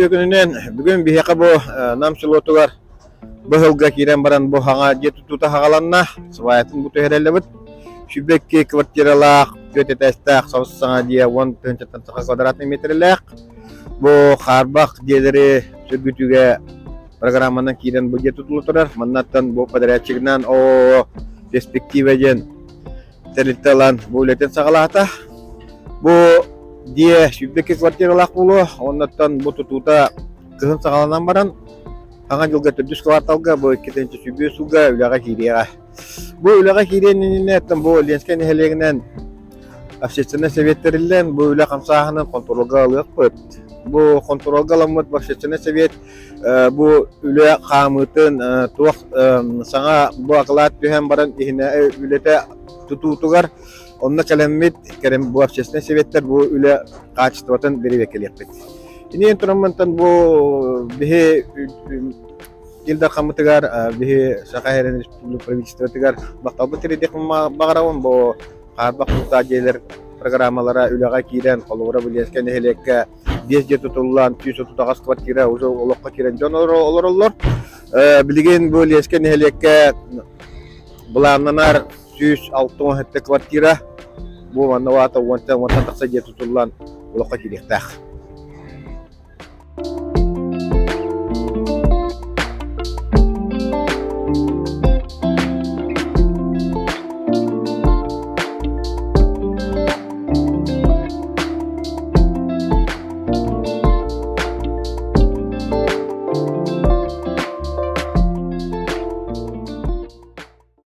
Үтүө күнүнэн! Бүгүн биһиэхэ бу Нам селотугар быһылга киирэн баран бу хаҥа дьиэ тутуута хаҕаланна. Сваятын бу түһэрэллэбит. 22 квартиралаах, түөрт этээстээх сабыс саҥа дьиэ 10 тыһыынчаттан тахса квадратный метрэлээх. Бу хаарбах дьиэлэри сөргүтүүгэ программанан киирэн бу дьиэ тутулла турар. Маннаттан бу подрядчигынан ООО «Перспектива» диэн тэрилтэ ылан бу үлэтин саҕалаата. Бу дьиэ 22 квартиралаах буолуо. Оннуттан бу тутуута кыһын саҕаланан баран Саҥа дьылга төрдүс кварталга бу 2 сүүс сылга үлэҕэ киириэҕэ. Бу үлэҕэ киириэн иннинэ бу Ленскэй нэһилиэгинэн общественнай совет тэриллэн бу үлэ хамсааһынын хонтуруолга ылыахпыт. Бу хонтуруолга ыламмыт общественнай совет бу үлэ хаамыытын туох саҥа бу акылаат түһэн баран иһинэ үлэтэ тутуутугар онно кэлэммит бу общественнай советтэр бу үлэ хаачыстыбатын бэрэбиэркэлиэхпит. Инин тураммынтан бу биһи Ил Дархаммытыгар биһи Саха Сирин Республика правительствотыгар махталбыт тириэрдиэхпин баҕарабын бу хаарбах тутаах дьиэлэр программалара үлэҕэ киирэн холобура бу Ленскэй нэһилиэккэ биэс дьиэ тутуллан 138 квартира уже олоххо киирэн дьон олороллор. Билигин бу Ленскэй нэһилиэккэ былааннанар 167 квартира бу манна уонтан тахса дьиэ тутуллан олоххо киириэхтээх.